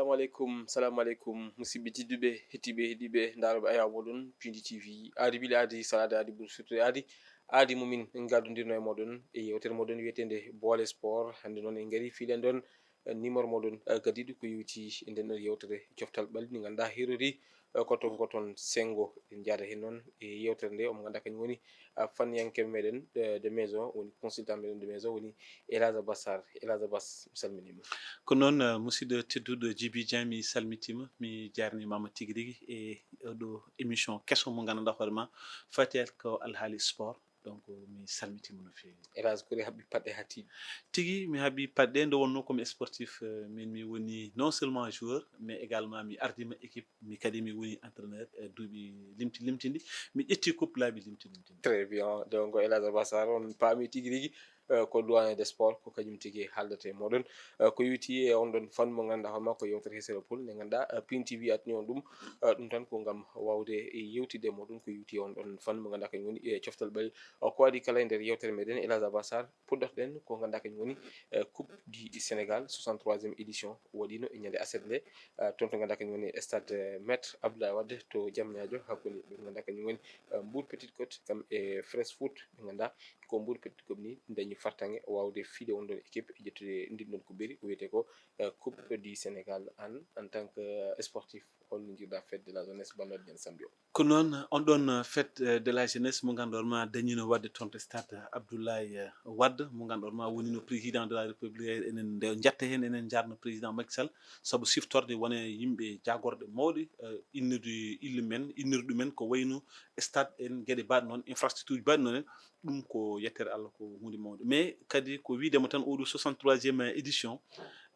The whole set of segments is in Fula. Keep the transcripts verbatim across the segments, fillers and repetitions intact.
Assalamu aleykum, salamu aleykum, musidɓe tedduɓe, heɗiiɓe, heɗiiɓe, ndaarooɓe ayaawo mooɗon, Pindi T V. Aadi bili aadi, salaade aadi, ɓuri firtude aadi, aadi mo min ngaddodirnoo e mooɗon e yeewtere mooɗon wiyeteende Boole Sport. Hannde noon en ngarii fiilen ɗoon, eh, numéro mooɗon, eh, gadiiɗo ko yowiti e nden ɗon yeewtere coftal ɓalli ndi ngannduɗaa heerori, eh, ko toon, ko toon senngo. En njaada heen noon e yeewtere nde, omo ngannduɗaa kañum woni, eh, fanniyanke meɗen, eh, de maison, woni consultant meɗen de maison, woni El Hadj Abbas Sarr. El Hadj Abbas, mi salminiima. Ko noon, eh, musidɗo tedduɗo Djiby Dieng, mi salmitiima, mi jaarniima ma tigi rigi e oɗo émission keso mo ngannduɗaa hoore ma, faati ko alhaali sport. Donc, mi salmitiima no feewi. El Hadj, ko ri haɓɓi paɗɗe haa tiiɗi? Tigi, mi haɓɓi paɗɗe nde wonnoo ko mi sportif, eh, min mi woni non seulement joueur, mais également mi ardiima équipe, mi kadi mi woni entraîneur, eh, duuɓi limti limtinɗi. Mi ƴetti coupe laabi limti limtinɗi. Très bien. Donc, El Hadj Abbas Sarr, on paami tigi rigi, eh, ko doyen des sports, ko kañum tigi haaldata e mooɗon. Eh, ko yowiti e on ɗon fannu mo ngannduɗaa hoore ma ko yeewtere Hesere Pol, nde ngannduɗaa, eh, Pin T V addi on ɗum, eh, ɗum tan ko ngam waawde yewtidde e mooɗon ko yowiti e on ɗon fannu mo ngannduɗaa kañum woni, eh, coftal ɓalli. O ko waɗi kala e nder yeewtere meɗen, El Hadj Abbas Sarr, puɗɗorɗen ko ngannduɗaa kañum woni, eh, Coupe du Sénégal, soixante-troisième édition, waɗiino e ñande aset nde, eh, toon to ngannduɗaa kañum woni stade, eh, Maître Abdoulaye Wade to Diamniadio, hakkunde ɓe ngannduɗaa kañum woni, eh, Mbour Petite Côte, kam e Fresh Foot, ɓe ngannduɗaa ko Mbour Petite Côte ni dañi fartaŋŋe waawde fiide on ɗon équipe, ƴettude ndin ɗon ko ɓeri, ko wiyetee ko, eh, Coupe du Sénégal. Aan, en tant que, eh, sportif, hol no njiiruɗaa fête de la jeunesse bannooɗo ñande samedi o? Ko noon, on ɗon, eh, fête, eh, de la jeunesse mo ngannduɗaa hoore ma dañiino waɗde toon to stade Abdoulaye, eh, Wade, mo ngannduɗaa hoore ma woniino président de la République, enen nde njatta heen, enen njaarno président Macky Sall, sabu siftorde wone yimɓe jaagorɓe mawɓe, eh, innirde ille men, innirde ɗumen ko wayno stade en, geɗe mbaɗe noon, infrastructure mbaɗe noon en, ɗum ko yettere Allah, ko huunde mawnde. Mais kadi ko wiide mo tan oɗo soixante-troisième édition,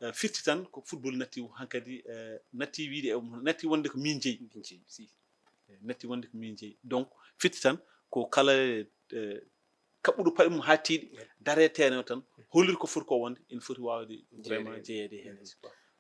eh, firti tan ko football natti hankadi, eh, natti wiide, eh, natti wonde ko min jeyi. Min jeyi, si. Eh, natti wonde ko min jeyi. Donc, firti tan ko kala, eh, kaɓɓuɗo paɗe mum haa tiiɗi, dare terrain o tan, holliri ko foti ko wonde, ene foti waawde vraiment jeyeede heen. Jeyeede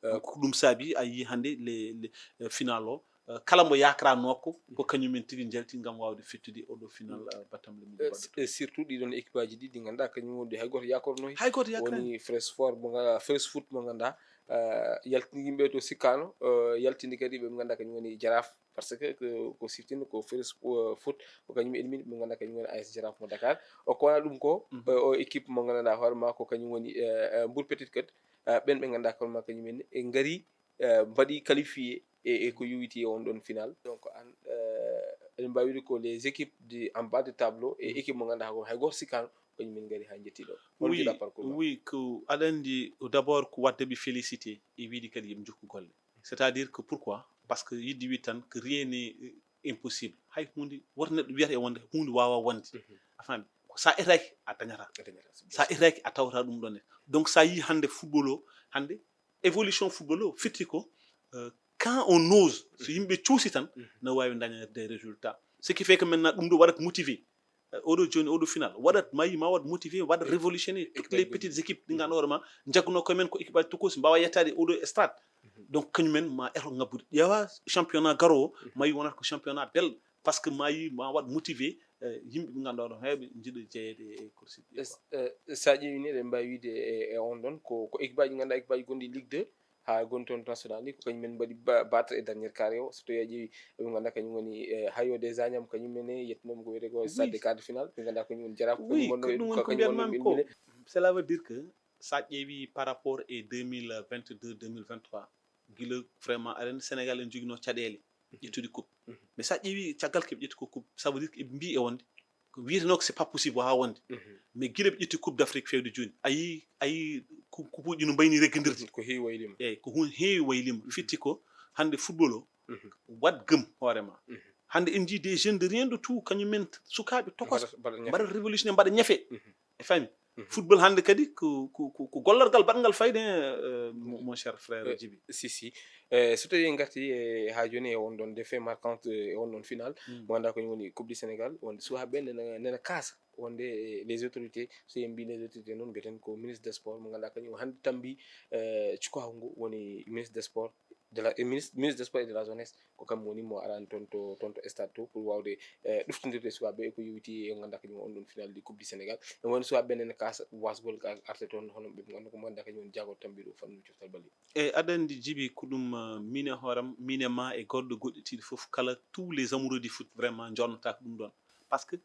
heen. Donc, ko ɗum saabi a yii hannde le, le, eh, final o, eh, kala mo yaakranoo ko, ko kañum en tigi njalti ngam waawde fettude oɗo final, eh, batamle mum. Eh, s-, eh, surtout ɗiɗon équipe aji ɗi, ɗi ngannduɗaa kañum woni hay gooto yaakornooyi. Hay gooto yaakoraani. Woni Fresh Sport mo nga-, Fresh Foot mo ngannduɗaa, eh, yaltini yimɓe to sikkaano, eh, yaltini kadi ɓe ngannduɗaa kañum woni Jaraaf. Parce que ko, ko siftin ko Fresh, eh, Foot, ko kañum elimini ɓe ngannduɗaa kañum woni A S Jaraaf mo Dakar. O ko wona ɗum ko, eh, o équipe mo ngannduɗaa hoore ma ko kañum woni, eh, eh, Mbour Petite Côte, eh, ɓen ɓe ngannduɗaa hoore ma kañum en, e ngari, eh, mbaɗi qualifié e, e ko yowiti e on ɗon final. Donc, aan, eh, eɗen mbaawi wiide ko les équipes de, en bas de tableau e équipe mo ngannduɗaa ko hay gooto sikkaano, kañum en ngari haa njetti ɗo. Hol Oui, njiiɗaa parcours ma? Oui, ko aɗa anndi, d'abord ko waɗde ɓe félicité e wiide kadi yoɓe njokku golle. C'est-à-dire que pourquoi? Parce que yiɗde wiide tan que rien n'est, euh, impossible. Hay huunde, woto neɗɗo wiyata e wonde huunde waawaa wonde. Mhm. A faami? Ko sa etaaki, a dañataa. A dañataa, c'est Sa bien sûr. Etaaki, a tawataa ɗum ɗon ne. Donc, sa yii hannde football o, hannde évolution football o firti ko, euh, quand on ose, so yimɓe cuusi tan, mhm, na waawi daña des résultats. Ce qui fait que maintenant, ɗum ɗo waɗat motivé. Eh, oɗo jooni, oɗo final, waɗat, ma yi, ma waɗ motivé, waɗ révolutionné toutes les petites équipes ɗi ngannduɗaa hoore ma, njagguno koye men ko équipe aji tokosi, mbaawa yettaade oɗo stade. Mhm. Donc, kañum en ma eto ngabbude. Ƴeewa championnat garoowo, ma yi wonata ko championnat belɗo. Parce que ma yi, ma waɗ motivé, eh, yimɓe ɓe ngannduɗaa hoore ma heewɓe njiɗa jeyeede e course ɗi, quoi. Eh, sa ƴeewi ni, eɗen mbaawi wiide e, e on ɗon, ko, ko équipe aji ngannduɗaa, équipe aji gonɗi Ligue deux, haa gonɗi toon national ni, ko kañum en mbaɗi ba-, battre e dernier carré o. So tawii a ƴeewi, ɓe ngannduɗaa kañum woni, eh, Hayo des Agnam, kañum en e yettinoomi ko wiyetee ko stade de quart de finale, ɓe ngannduɗaa kañum woni Jaraaf, Oui, ko ɗum woni ko mbiyatmi ko. Cela veut dire que sa ƴeewi par rapport e deux mille vingt-deux, deux mille vingt-trois, gila vraiment aɗa anndi Sénégal en joginoo caɗeele ƴettude coupe. Mhm. Mais sa ƴeewi caggal keɓe ƴetti ko coupe, ça veut dire que eɓe mbii e wonde ko wiyetenoo ko c'est pas possible, waawaa wonde. Mhm. Mais gila ɓe ƴetti Coupe d'Afrique feewde jooni, a yii, a yii ku-, kupuuji no mbayni reggindirde. Ko heewi waylima. Eeyi, ko hun heewi waylima. Mhm. Firti ko hannde football o, mhm, waɗ gëm hoore ma. Mhm. Hannde en njii des jeunes de rien de tout, kañum en sukaaɓe tokos, mbaɗa, mbaɗa ñafe, mbaɗa révolution, mbaɗa ñafe. Mhm. E fami? Mhm. Football hannde kadi ko, ko, ko, ko gollorgal baɗngal fayde, euh, mon, mon cher frère, eh, Djiby. Si, si. Eh, so tawii en ngartii e haa jooni e on ɗon des faits marquants, eh, e on ɗon final, mm, mo ngannduɗaa ko woni Coupe du Sénégal, wonde sukaaɓe ɓe nena, nena kaasa, wonde, eh, les autorités, so en mbii les autorités noon, mbiyeten ko ministre des sports, mo ngannduɗaa kañum hannde tambi, eh, cukaagu ngu woni ministre des sports, de la, e ministre, ministre des sports et de la jeunesse, ko kam woni mo arani toon to, toon to stade to, pour wawde eh, ɗoftondirde sukaɓe e ko yowiti e ngannduɗaa kañum on ɗon final di coupe du Sénégal. Ene woni sukaɓe ɓen ene kaasa wasgol ka arte toon, hono ɓe nganndu ko ngannduɗaa kañum woni jaago tambiɗo fannu coftal bali. E aɗa anndi, Jibi, ko ɗum, uh, min e hooram, min e ma e gorɗo goɗɗitiiɗo fof, kala tous les amoureux du foot vraiment jonnata ko ɗum ɗon. Parce que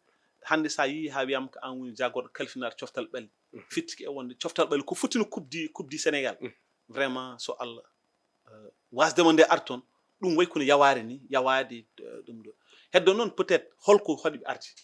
hannde sa yii ha wiyama ko an woni jaagorɗo kalfinaar coftal ɓalli, fittiki e wonde coftal ɓalli ko fottino coupe du, coupe du Sénégal. Vraiment, so Allah uh, wasdema nde arti toon, ɗum way kono yawaare ni, yawaade uh, ɗum ɗo. Heddo noon peut-être holko haɗi ɓe arti,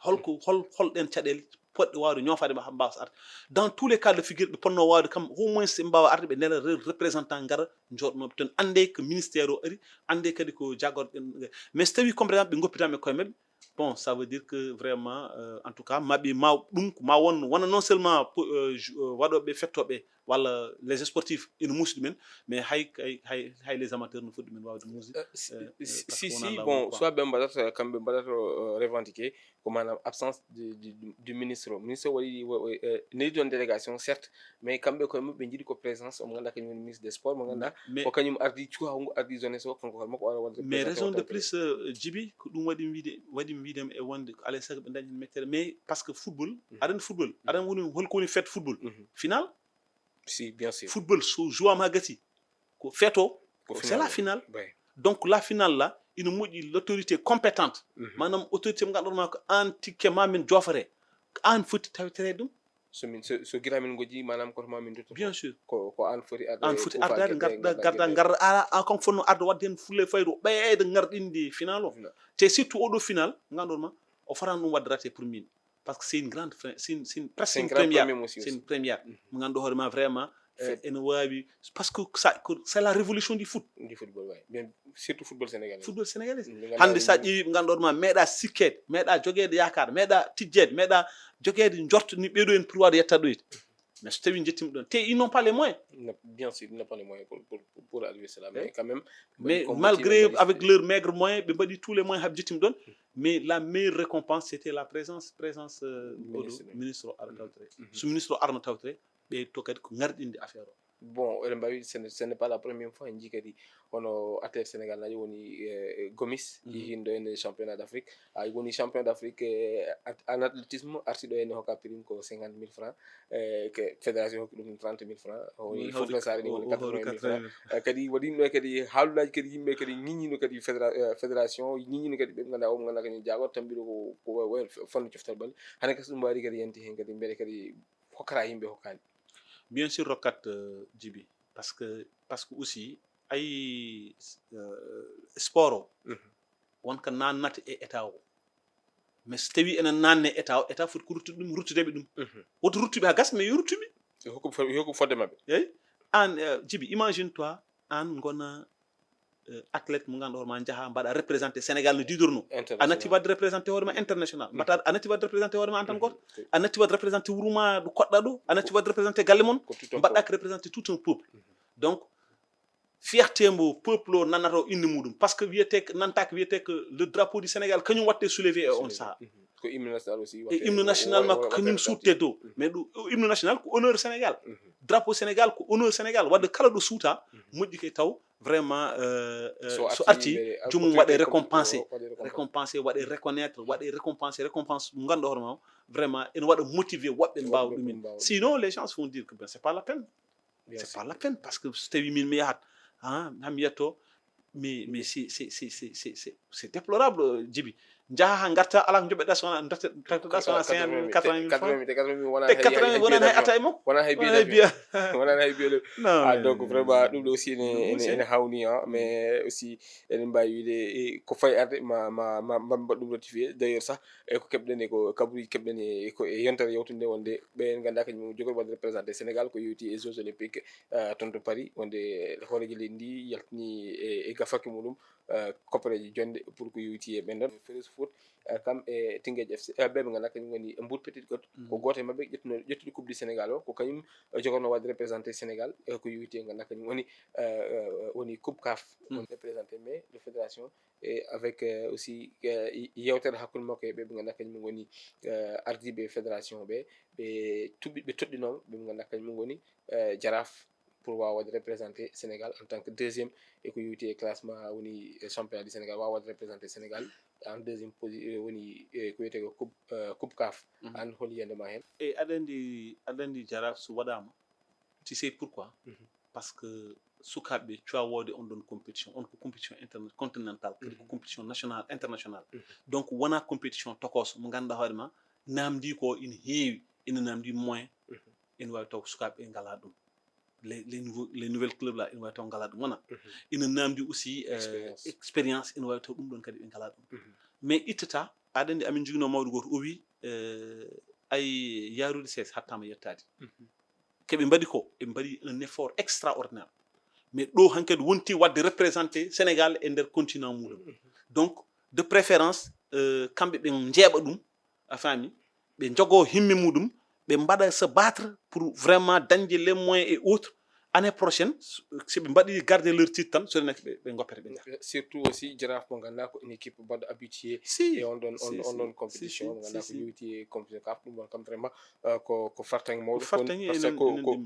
holko hol holɗen caɗeele poɗɗe wawde ñoofaade ma mbawas arde. Dans tous les cas de figure, ɓe ponno wawde kam au moins ɓe mbawa arde, ɓe nela re- représentant ngara jooɗnoɓe toon, annde ko ministère o ari, annde kadi ko jagorɗen. Mais so tawi comme par exemple ɓe goppitama e koye mabɓe, bon, ça veut dire que vraiment euh, en tout cas maɓe ma ɗum ko ma won wona non seulement po- euh, ju- euh, waɗoɓe fettoɓe walla les sportifs ina muusi ɗumen, mais hay hay hay, hay les amateurs no foti ɗumen wawde muusi. Euh, si, euh, si, parce que si, wona si, lawol bon, quoi. Soit ɓe mbaɗata kamɓe mbaɗata euh, revendiquer ko maanaam absence du, du, du- du ministre o. Ministre o waɗi wa- wa- euh, neli ɗon délégation certes, mais kamɓe koye maɓɓe jiiɗi ko présence omo ganduɗa kañum woni ministre des sports mo ganduɗa mais ko kañum ardi cukagu ngu ardi jeunesse o, kanko hoore makko o ara wonde mais représentant raison de tawtore. Plus euh, Jibi, ko ɗum waɗi mi wiide, waɗi mi wiidema e wonde ko alay saago ɓe dañi mettere, mais parce que football, aɗa anndi football, aɗa anndi woni holko woni fête football? Final. Si, bien sûr. Football so jouama ha gasi ko feeto, ko c'est la finale. Donc la finale là, ina moƴƴi l'autorité compétente, maanaam autorité mo ganduɗa ma ko an tikke ma min jofore, ko an foti tawitere ɗum. So min so, so gila min gojji maanaam koto ma min dutto. Bien sûr. Ko ko an foti arde, an foti ardaade, garda garda garda, a kanko fonno arde wadde heen fulle fayru ɓeyde ngarɗinde final o. Te surtout oɗo final mo ganduɗa ma o fotani ɗum wadde raté pour min, parce que c'est une grande fin, c'est une, c'est une, presque une première. C'est une première. Mo ganduɗa hoore ma vraiment euh, ene wawi, parce que ça, que c'est la révolution du foot. Du football, ouais. Bien, surtout football sénégalais. Football sénégalais. Hannde sa ƴeewi ɓe ganduɗa ma meeɗa sikkeede, meeɗa jogeede yaakaar, meeɗa tijjeede, meeɗa jogeede njorto ni ɓeɗo en pour wawde yettade ɗo. Mais so tawi jettima ɗon te ils n'ont pas les moyens. Bien sûr, ils n'ont pas les moyens pour, pour, pour arriver cela, mais quand même mais malgré avec leur maigre moyen ɓe mbaɗi tous les moyens haɓe jettima ɗon. Mais la meilleure récompense c'était la présence, présence euh, oɗo ministre o ara tawtore. So ministre o arno tawtore ɓe to kadi ko ngarɗinde affaire o. Bon, eɗen mbawi ce n'est pas la première fois en jii kadi hono athlète sénégal najo woni euh, Gomis, yihindo ene championnat d'Afrique, a woni champion d'Afrique euh, en athlétisme arti ɗo ene hokka prime ko cinquante mille francs, euh, que fédération hokki ɗum trente mille francs, woni fof no saare ni woni quatre-vingt mille francs. Kadi waɗino kadi haalullaji kadi yimɓe kadi ñiñino kadi fédération ñiñino kadi ɓe ganduɗa o ganduɗa kadi jaago tambiɗo ko fannu coftal ɓalli. Hande kasi ɗum waɗi kadi yenti hen kadi mbeɗe kadi hokkata yimɓe hokkani. Bien sûr rokkat euh, Jibi, parce que parce que aussi ay euh, sport o wonka nannata e état o. Mais so tawi enen nanne état o, état foti ko ruttude ɗum, ruttudeɓe ɗum. Woto ruttuɓe ha gasa mais yo ruttuɓe. Hokku fodde maɓɓe. Eyi. An euh, Jibi, imagine toi an gona euh, athlète mo ganduɗa hoore ma jaaha mbaɗa représenté sénégal no didorno, a natti wadde représenté hoore ma international mbaɗa, a natti wadde représenté hoore ma en tant goto, a natti wadde représenté wuuro ma ɗo koɗɗa ɗo, a natti wadde représenté galle mon, mbaɗɗa ko représenté tout un peuple. Donc fierté mbo peuple o nanata o inde muɗum, parce que wiyete nantaka wiyete que le drapeau du sénégal kañum watte soulevé e on saaha. Ko hymne national aussi e hymne national makko kañum suutte dow. Mais ɗum hymne national ko honneur sénégal, drapeau sénégal ko honneur sénégal, wadde kala ɗo suuta moƴƴi kay taw vraiment euh, euh, so arti joomum waɗe récompensé, récompensé waɗe reconnaître, waɗe récompensé récompense mo ganduɗa hoore ma vraiment ene waɗa motivé woɓɓe mbawa ɗumen. Sinon les gens vont dire que ben c'est pas la peine. C'est pas la peine parce que so tawi min mi yahat ha hami yetto mais mais c'est c'est c'est c'est c'est c'est déplorable. Jibi, jaha ha garta ala ko joɓeɗa sona darteɗa sona cinq mille quatre-vingt mille francs. Te quatre-vingt mille wonani hay ata e makko, wonani hay biya. Wonani hay biya. Ah donc vraiment ɗum ɗo aussi ene ene hawni, mais aussi eɗen mbawi wiide ko fayi arde ma ma ma mbaɗ ɗum rectifié. D'ailleurs sah e ko keɓɗen e ko kabaruji keɓɗen e ko e yontere yawtunde wonde ɓe en ganduɗa kañum jogori wadde représenté sénégal ko yowti e jeux olympique euh, toon to Paris, wonde hooreejo leydi ndi yaltini e, e gafaki muɗum euh, koppareeje jonde pour ko yowiti e ɓen ɗon. Ferus Foot euh, kam e Teungueth F C euh, ɓe ɓe ganduɗa kañum woni Mbour Petite Côte, ko gooto e maɓɓe ƴettuno ƴettude coupe du sénégal o, ko kañum euh, jogorno wadde représenté sénégal euh, ko yowiti e ganduɗa kañum woni euh, euh, woni coupe caf, woni représenté mais de fédération et avec euh, aussi euh, yewtere hakkude makko e ɓe ɓe ganduɗa kañum woni euh, ardiɓe fédération ɓe, ɓe tuɓi ɓe toɗɗinoma ɓe ɓe ganduɗa kañum woni euh, jaraaf. pour waawa waɗde représenté Sénégal en tant que deuxième e ko yowti e classement woni e championnat du Sénégal, waawa waɗde représenté Sénégal en deuxième position, woni e ko wiyetee ko coupe, euh, coupe CAF. An hol yiyannde ma heen? E aɗa anndi, aɗa anndi Jaraaf so waɗaama, tu sais pourquoi? Parce que sukaaɓe ɓe cuwa woode on ɗon compétition, on ko compétition interna-, continentale, kadi ko compétition nationale, internationale. Donc wonaa compétition tokooso mo ngannduɗaa hoore ma, naamndii ko ina heewi, ina naamndii moyen, ina waawi taw ko sukaaɓe ɓe ngalaa ɗum. Les, les nouveaux, les nouvelles clubs là, ina waawi taw ngalaa ɗum, wona? Ina naamndii aussi, euh, expérience, ina waawi taw ɗum ɗon kadi ɓe ngalaa ɗum. Mais ittata, aɗa anndi amin njoginoo mawɗo gooto, o wii, euh, ay, yaarude sees hattaama yettaade. Ko ɓe mbaɗi ko, ɓe mbaɗi un effort extraordinaire. Mais ɗo hankadi wonti waɗde représenté Sénégal e nder continent muɗum. Donc de préférence, euh, kamɓe ɓe njeeɓa ɗum, a faami, ɓe njogoo himme muɗum, ɓe mbaɗa se battre pour vraiment dañde les moyens et autres. Année prochaine, so ɓe mbaɗi garder leur titre tan, so enen ɓe, ɓe ngoppete, ɓe njaha. Surtout aussi Jaraaf mo ngannduɗaa ko une équipe baɗɗo habitué e on ɗon, on, on ɗon compétition mo ngannduɗaa ko yowti e compétition CAF. Ɗum ɗon kam vraiment, euh, ko, ko fartaŋŋe mawɗo. Ko fartaŋŋe, parce que ko, ko,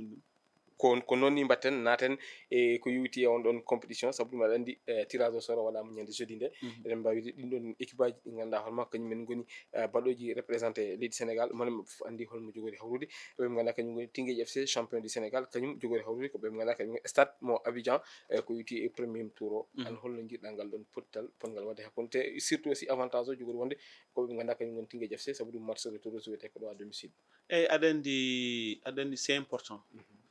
ko, ko noon ni mbaɗten, naaten e ko yowti e on ɗon compétition, sabu ɗum aɗa anndi, eh, tirage au sort o waɗaama ñande jeudi nde. Eɗen mbaawi wiide ɗin ɗon équipe aji ɗi ngannduɗaa hoore ma kañum en ngoni, eh, baɗooji représenté leydi Sénégal, moni mo fof anndi hol mo jogori hawrude. Ɓe ngannduɗaa kañum ngoni Teungueth F C, champion du Sénégal, kañum jogori hawrude ko ɓe ngannduɗaa kañum ngoni stade mo Abidjan, eh, ko yowti e premier tour o. An holno njiɗɗaa ngal ɗon pottal, potngal waɗde hakkunde, te surtout aussi avantage o jogori wonde ko ɓe ngannduɗaa kañum ngoni Teungueth F C, sabu ɗum match retour o so wiyetee ko ɗo à domicile. Eyyi, aɗa anndi, aɗa anndi c'est important.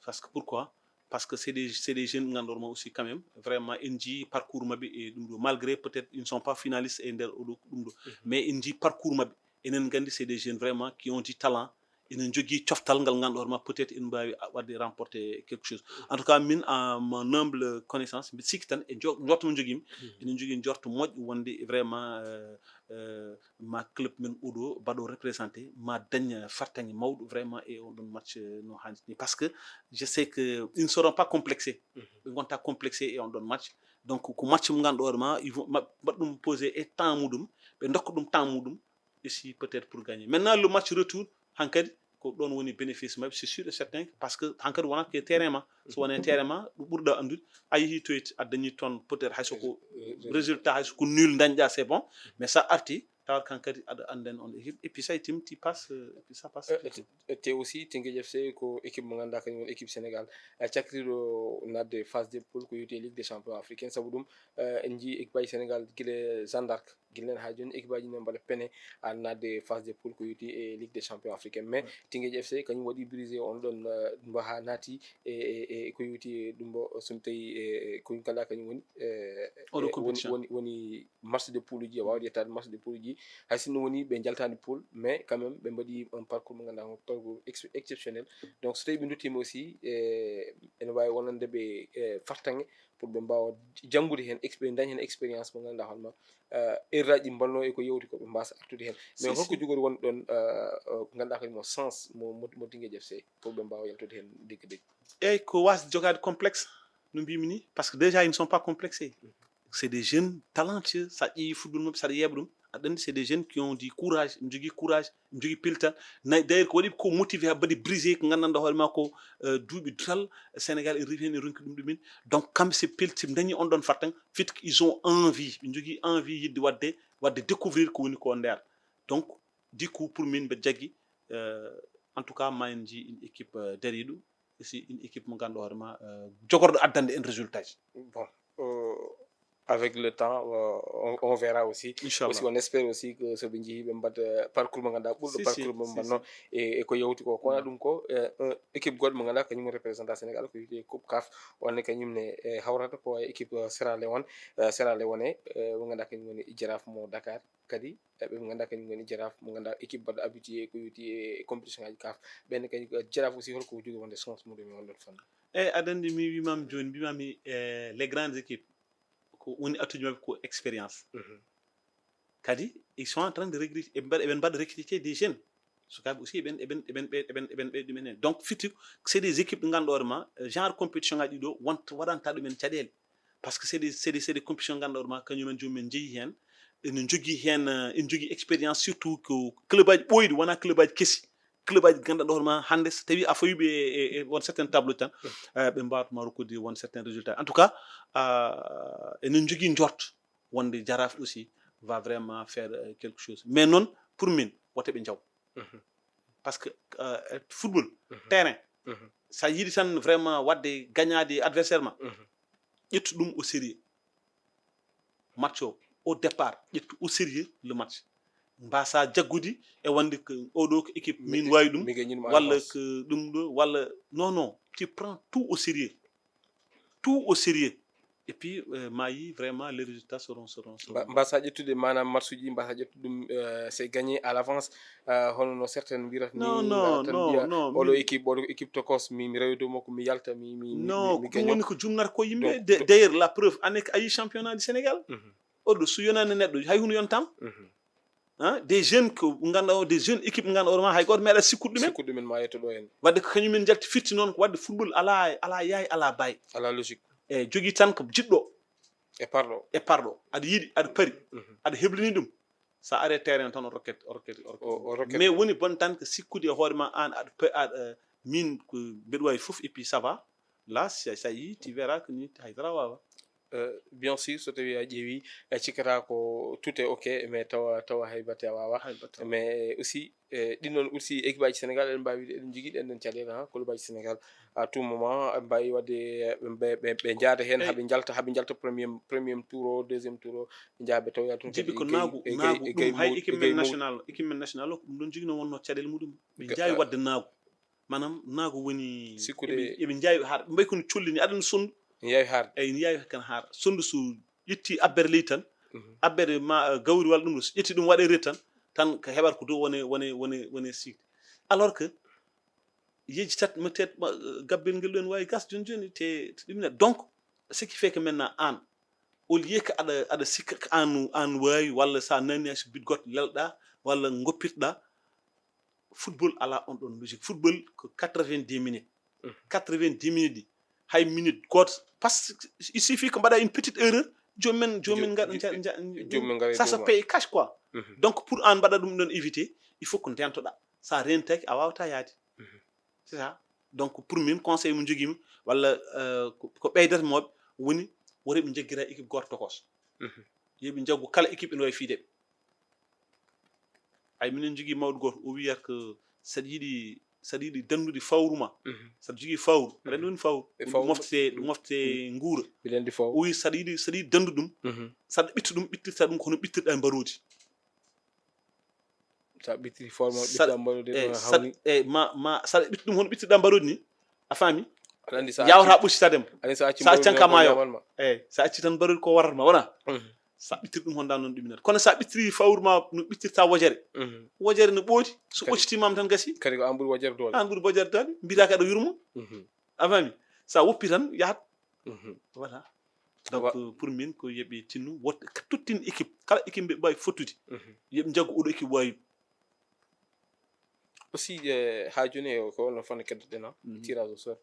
Parce que pourquoi? Parce que c'est des, c'est des jeunes ngannduɗaa ma aussi quand même, vraiment, en njii parcours maɓɓe e ɗum ɗo, malgré peut-être ils ne sont pas finalistes e nder oɗo ɗum ɗo. Mais en njii parcours maɓɓe. Enen nganndi c'est des jeunes vraiment qui ont du talent, ina njogii coftal ngal ngannduɗaa hoore ma peut-être ina mbaawi waɗde remporter quelque chose. En tout cas, min, à mon humble connaissance, mbiɗa sikki tan e njo-, njorto mo njogiimi, ina njogii njorto moƴƴo wonde vraiment, euh, euh, ma club men oɗo mbaɗo représenté, ma dañ fartaŋŋe mawɗo vraiment e on ɗon match, euh, no haanirta ni. Parce que je sais que ils ne seront pas complexés. Ɓe ngonta complexés e on ɗon match. Donc ko match mo ngannduɗaa hoore ma, ils vont ma-, mbaɗa ɗum poser e temps muɗum, ɓe ndokka ɗum temps muɗum aussi peut-être pour gagner. Maintenant le match retour, hankadi ko ɗon woni bénéfice maɓɓe, c'est sûr et certain, parce que hankadi wonata ko e terrain ma. So wonii e terrain ma, ɗo ɓurɗaa anndude, a yehi toon, a dañi toon peut-être hay so ko résultat, hay so ko nul dañɗaa, c'est bon. Mais sa arti, tawat hankadi aɗa anndi on équipe, et puis ça, tu, tu passes, euh, et puis ça passe. Euh, et te aussi Teungueth F C ko équipe mo ngannduɗaa kañum woni équipe Sénégal, eh, cakriɗo naatde phase de poule ko yowti e Ligue des Champions africaine, sabu ɗum, eh, en njii équipe aji Sénégal gila Jeanne d'Arc, gila nen haa jooni équipe aji ne mbaɗa peine haa naatde phase de poule ko yowti e Ligue des Champions africaine. Mais Teungueth F C kañum waɗi brisé on ɗon, eh, mbo haa naati e, e, e ko yowti e ɗum mbo, so mi tawi, e, ko ngannduɗaa kañum woni, eh, oɗo eh, woni, compétition. Woni, woni match de poule uji, a waawde yettaade match de poule uji, hay sinno woni ɓe njaltaani poule, mais quand même ɓe mbaɗi un parcours mo ngannduɗaa ko parcours ex-, exceptionnel. Donc so tawi ɓe nduttiima aussi, eh, ene waawi wonande ɓe, eh, fartaŋŋe pour ɓe mbaawa janngude heen, exp-, dañ heen expérience mo ngannduɗaa hono ma, eh, erreur aji ɗi mbannoo e ko yowti ko ɓe mbaasa artude heen. Mais holko jogori wonde ɗon, eh, eh, ko ngannduɗaa kañum mo sens mo, mo, mo Teungueth F C pour ɓe mbaawa yaltude heen degge degge? Eyyi, ko waasde jogaade complexe, no mbiymi ni, parce que déjà ils ne sont pas complexés. C'est des jeunes talentueux, sa ƴeewi football maɓɓe, saɗa yeeɓa ɗum, aɗa anndi c'est des jeunes qui ont du courage, ɓe njogii courage, ɓe njogii piltal. Na-, d'ailleurs ko waɗi ko motivé haa mbaɗi brisé ko nganndanɗaa hoore ma ko, euh, duuɓi dutal, Sénégal ene rewi heen, ene ronki ɗum ɗumen. Donc kamɓe so pilti, ɓe dañi on ɗon fartaŋŋe, firti ko ils ont envie, ɓe njogii envie yiɗde waɗde, waɗde découvrir ko woni ko nder. Donc du coup pour min mbeɗa jaggi, euh, en tout cas ma en njii une équipe, euh, dariiɗo, aussi une équipe mo ngannduɗaa hoore ma, euh, jogorɗo addande en résultat ji. Bon, euh, avec le temps, euh, on, on verra aussi. Inchallah. Aussi, on espère aussi que so ɓe njehii ɓe mbaɗa, euh, parcours mo ngannduɗaa ɓurɗo parcours mo mbannoo e, e ko yawti ko. Ko wona ɗum ko, euh, euh, équipe goɗɗo mo ngannduɗaa kañum représentant Sénégal ko wiyetee Coupe CAF. Wonde kañum ne, euh, hawrata ko e équipe, euh, Sierra Leone, euh, Sierra Leone, euh, mo ngannduɗaa kañum woni Jaraaf mo Dakar. Kadi, e ɓe ngannduɗaa kañum ngoni Jaraaf, mo ngannduɗaa équipe baɗɗo habitué ko yowti e compétition ngaji CAF. Ɓen kadi ko Jaraaf aussi, holko jogori wonde chance muɗum e on ɗon fannu? Eyyi, aɗa anndi mi wiimaami jooni, mbiimaami, eh, les grandes équipes, ko woni atout ji maɓɓe ko expérience. Kadi, ils sont en train de recruter, eɓe mbaɗa, eɓe mbaɗa recruter des jeunes. Sukaaɓe aussi, eɓen, eɓen, eɓen, eɓen, eɓen, eɓen ɓeyda ɗumen heen. Donc, firti, c'est des équipes ɗe ngannduɗaa hoore ma, genre compétition ngaji ɗo, wonta, waɗanta ɗumen caɗeele. Parce que c'est des, c'est des, c'est des compétitions ngannduɗaa hoore ma, kañum en joomum en njehi heen. Ene njogii heen, eh, ene njogii expérience, surtout ko club aji ɓooyɗi, wonaa club aji kesi. club aji ganduɗa hoore ma hande so tawi a fawiɓe e, e, e won certain tableau tan, eh, ɓe mbawatma rokkude won certain résultat. En tout cas, ah, enen jogui njort wonde Jaraaf aussi va vraiment faire, euh, quelque chose. Mais noon, pour min, wote ɓe njaw. Parce que, euh, football, terrain, sa yiɗi tan vraiment wadde gagnade adversaire ma, ƴettu ɗum au sérieux. Match o, au départ, ƴettu au sérieux le match. Mbasa jaggude e wonde ko oɗo ko équipe min wawi ɗum, walla ko ɗum ɗo, walla, non, non, tu prends tout au sérieux. Tout au sérieux. Et puis, euh, ma yi vraiment les résultats seront, seront, seront bons. Mbasa ƴettude maanaam match uji, mbasa ƴettude ɗum, euh, c'est gagné à l'avance. Euh, hono no certains mbirata ni, non, non, tan non, mbiya, non, oɗo équipe, oɗo équipe tokos, mi, mi rewi dow makko, mi yalta, mi, mi, mi, non, mi, mi ko ɗum woni ko jumnata ko yimɓe. Donc, d'ailleurs, la preuve, année ko a yi championnat du Sénégal, oɗo so yonani neɗɗo, hay hunde yontam. Hein? Des jeunes ko ganduɗa o, des jeunes équipe ganduɗa hoore ma hay goto meeɗa sikkude ɗumen. Sikkude ɗumen ma yetto ɗo en. Wadde ko kañum en jalti firti noon ko wadde football ala, ala yaay, ala baay. Ala logique. E jogui tan ko jiɗɗo. E parɗo. E parɗo. Aɗa yiɗi, aɗa pari. Aɗa heblini ɗum. Sa ari terrain tan o rocket, o rocket, o rocket. Mais woni bon tan ko sikkude e hoore ma an, aɗa pe-, aɗa, min ko mbeɗa wawi foof et puis ça va. Là, ça, ça y est, tu verras que ni hay dara wawa. Euh, bien sûr, so tawi a ƴeewi, a cikkata ko tout est ok, mais tawa, tawa hay batte a wawa. Mais aussi, eh, ɗin noon aussi équipe aji Sénégal eɗen mbawi wiide eɗen jogui ɗen ɗon caɗele, ha, club aji Sénégal à tout moment ɓe mbawi wadde, ɓe, ɓe, ɓe, ɓe jaada hen, haɓe jalta, haɓe jalta premier, premier tour o, deuxième tour o, ɓe jaaha ɓe tawoya toon. Jibi ko naagu, naagu ɗum hay équipe men national, équipe men national o ko ɗum ɗon jogui no wonno caɗele muɗum. Ɓe jaawi wadde naagu. Maanaam naago woni sikkude eɓe, eɓe njaawi har mbay kono collini aɗa no sondu. Ene yaawi haarde. Eyyi, ene yaawi kan haara. Sondu so ƴetti abbere leydi tan, abbere ma, eh, gawri walla ɗum ɗo, so ƴetti ɗum waɗe reedi tan, tan ko heɓata ko dow wone, wone, wone, wone sikde. Alors que yeeji tat, peut-être, ma, eh, gabbel ngel ɗo ene wawi gas joni joni te, te ɗum ne. Donc, ce qui fait que maintenant an, au lieu que aɗa, aɗa sikka ko an, an wawi, walla sa nani hay so bit goto lelɗa, walla goppirɗa, football ala on ɗon logique. Football ko quatre-vingt-dix minutes. Quatre-vingt-dix minutes ɗi, hay minute goto, parce que il suffit ko mbaɗa une petite erreur, jomumen, jomumen ngaɗa, jomumen ngaɗa, ça se paye cash quoi. Donc pour an mbaɗa ɗum ɗon éviter, il faut ko ndentoɗa. Sa rentaki a wawata yaade. C'est ça. Donc pour min conseil mo joguimi walla, euh, ko, ko ɓeydata mawɓe woni woto ɓe jaggira équipe goto tokos. Yoɓe jaggu kala équipe ene wawi fiideɓe. Ay, minen jogui mawɗo goto, o wiyata ko saɗa yiɗi, saɗa yiɗi dandude fawru ma, saɗa jogui fawru, aɗa andi woni fawru? Ɗum moftete, ɗum moftete nguura. Mbiɗa andi fawru. O wi saɗa yiɗi, saɗa yiɗi dandu ɗum, saɗa ɓitta ɗum, ɓittirta ɗum kono ɓittirɗa mbarodi. Sa ɓittiri fawru ma, ɓittirɗa mbarodi, eh, ma, ma saɗa ɓitta ɗum hono ɓittirɗa mbarodi ni, a faami? Aɗa andi sa yawata ɓoccitademo. Aɗa andi sa acci, sa accan ka ma yo. Eyyi, sa acci tan mbarodi ko warata ma, wona? Sa ɓittiri ɗum honda noon ɗuminata. Kono sa ɓittiri fawru ma no ɓittirta wojere. Wojere no ɓooti, so ɓoccitimama tan gasi. Kadi ko an ɓuuri wojere doole. An ɓuuri wojere doole. Mbiyata ko aɗa yurmo. A faami? Sa woppi tan yahat. Voilà. Donc, euh, pour min ko yoɓe tinno wotte, tuttin équipe. Kala équipe ɓe mbawi fottude. Yoɓe jaggu oɗo équipe wawi. Aussi, eh, ha joni, eh, ko ono fanna keddoɗen, ah, tirage au sort,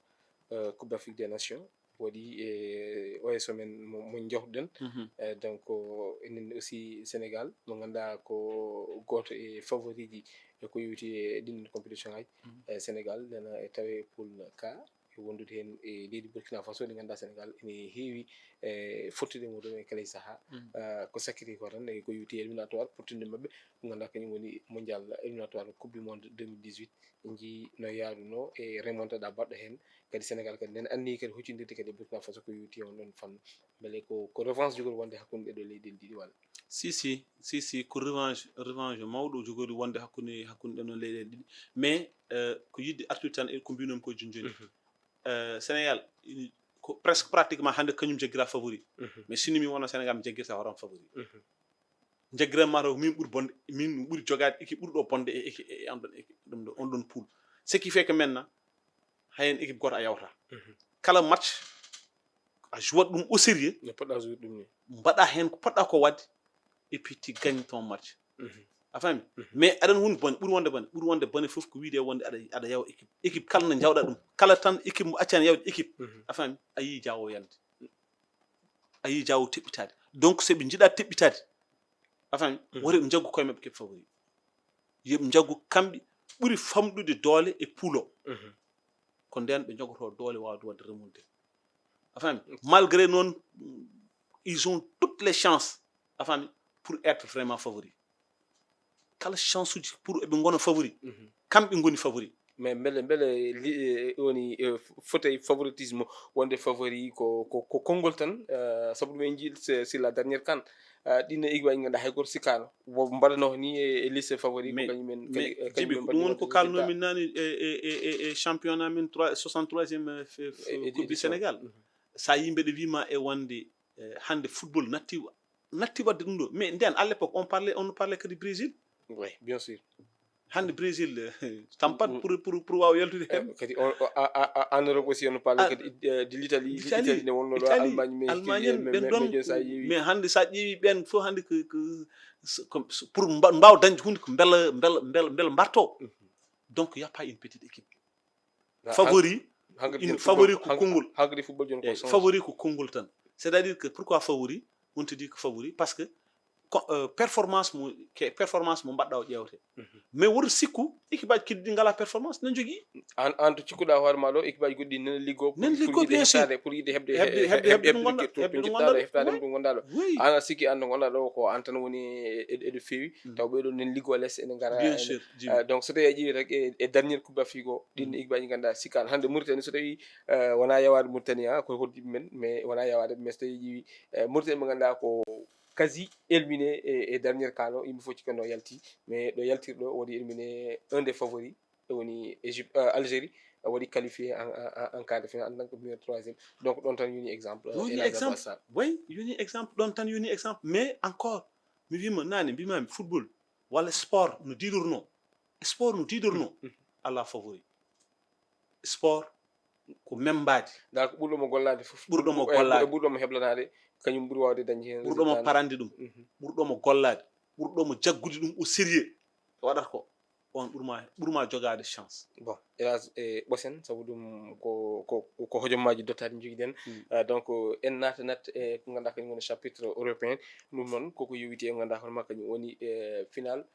euh, Coupe d'Afrique des Nations waɗi, eh, O S men mo, mo jawtuɗen. Eh, donc, enen aussi Sénégal, mo ganduɗa ko goto e favori ji e ko yowiti e ɗin compétition aji. Eh, Sénégal nana e tawe pool K, e wondude hen e leydi Burkina Faso, ndi ganduɗa Sénégal ene heewi, eh, fottude muɗum e kala e saaha. Ah, ko sakkiti ko tan e ko yowiti éliminatoire, fottude maɓɓe, mo ganduɗa kañum woni mondial, éliminatoire Coupe du Monde deux mille dix-huit. En jii no yaaruno e remontada baɗɗo hen. Kadi Sénégal kadi nen anniyi kadi huccidirde kadi e Burkina Faso ko yowiti e on ɗon fannu. Beele ko, ko revanche jogori wonde hakkunde ɗeɗo leyɗele ɗiɗi walla? Si, si, si, si, ko revanche, revanche mawɗo jogori wonde hakkunde, hakkunde ɗen ɗon leyɗele ɗiɗi. Mais, euh, ko yidde artude tan e ko mbinomi ko joni joni. Euh, Sénégal, i-, ko presque pratiquement hande kañum jaggira favori. Mais sinno mi wona Sénégal, mi jaggirta horam favori. Jaggiran ma taw ko min ɓuri bonde, min ɓuri jogade équipe ɓurɗo bonde e, e, e, e on ɗon équipe, ɗum ɗo, on ɗon pool. Ce qui fait que maintenant, hay hen équipe goto a yawta. Kala match, a jouat ɗum au sérieux. No poɗɗa jouer ɗum ni. Mbaɗa hen ko poɗɗa ko wadde, et puis tu gagnes ton match. A faami? Mais aɗan woni bone, ɓuri wonde bone, ɓuri wonde bone fof ko wiide wonde aɗa, aɗa yawa équipe. Équipe kala no jawɗa ɗum. Kala tan équipe mo accan yawde équipe. A faami? A yii jawo yande. A yii jawo teɓɓitade. Donc, so ɓe jiɗa teɓɓitade, a faami? Woto ɓe jaggu koye maɓɓe keɓe favori. Yoɓe jaggu kamɓe ɓuri famɗude doole e pulo. Ko nden ɓe jogoto doole wawde wadde remonté. A faami? Malgré noon, ils ont toutes les chances, a faami, pour être vraiment favori. Kala chance uji pour eɓe ngona favori, kamɓe ngoni favori. Mais mbele mbele li- eh, woni eh, f- fotey favoritisme wonde favori ko ko ko konngol tan, eh, sabu ɗum en jii sur la dernière CAN, eh, ɗin e équipe aji ganduɗa hay goto sikkano wo mbaɗano ni e e liste favori ko mais kañum en mais kadi- eh, jibi kañum en ko ɗum woni ko mbaɗano kalnomi nani e e e e- e championnat min trois soixante-troisième eh, f- f- Eh, coupe du édition. Sénégal. Sa yimɓe ɗe wima e wonde eh, hande football natti natti wadde ɗum ɗo mais nden à l'époque on parlait on parlait kadi Brésil. Oui, bien sûr. Hande Brésil eh, tampat pour pour pour wawa yaltude hen. Kadi on en Europe aussi on parle kadi de l'Italie, l'Italie ne wonno ɗo, Allemagne, mais Allemagne en ɓen ɗon. Mais hande sa ƴeewi ɓen fof hande ko pour mbawa dañde hunde ko mbela mbela mbela mbela mbarto. Donc y a pas une petite équipe. Favori, favori ko konngol. Hankadi football joni ko sens. Favori ko konngol tan. C'est à dire que pourquoi favori? On te dit que favori parce que performance mo ke performance mo mbaɗɗa o ƴeewte. Mais woto sikku équipe aji keddiɗi ngala performance nan jogii. An an to cikkuɗa hoore ma ɗo équipe aji goɗɗi nene liggo. Nene liggo bien sûr. Pour yiɗde heɓde heɓde heɓde heɓde ɗum gonɗa heɓde ɗum gonɗa ɗo. An a sikki an ɗo gonɗa ɗo ko an tan woni eɗo feewi. Taw ɓeɗo nene liggo les ene ngara. Bien sûr. Donc so tawi a ƴeewi rek e dernier coupe d'Afrique o ɗin équipe aji ganduɗa sikkan hande Mauritanie so tawi wona yawaade Mauritanie ha koye hoddiɓe men mais wona yawaade mais so tawi ƴeewi Mauritanie mo ganduɗa ko quasi éliminé e, e dernière CAN o yimɓe fof cikkanno yalti mais ɗo yaltirɗo waɗi éliminé un des favoris woni Égypte euh, Algérie waɗi qualifié en, en, en quart de finale en tant que meilleur troisième donc ɗon tan yoni exemple. Yoni exemple. Oui, yoni exemple ɗon tan yoni exemple mais encore mi wima nane mbimami football walla sport no diidorno sport no diidorno ala favori sport ko membaade. Dal ko ɓurɗo mo gollaade fof. Ɓurɗo mo gollaade. Ɓurɗo mo heblanaade kañum ɓuri waawde dañde heen. Ɓurɗo mo parande ɗum. Ɓurɗo mo gollaade. Ɓurɗo mo jaggude ɗum au sérieux. Waɗata ko on ɓurma ɓurma jogaade chance. Bon, hélas e ɓosen sabu ɗum ko ko ko hojomaji dottaɗi jogiɗen. Donc en natanat e ko ganduɗa kañum woni chapitre européen. Ɗum noon koko yowiti e ganduɗa hono ma kañum woni e final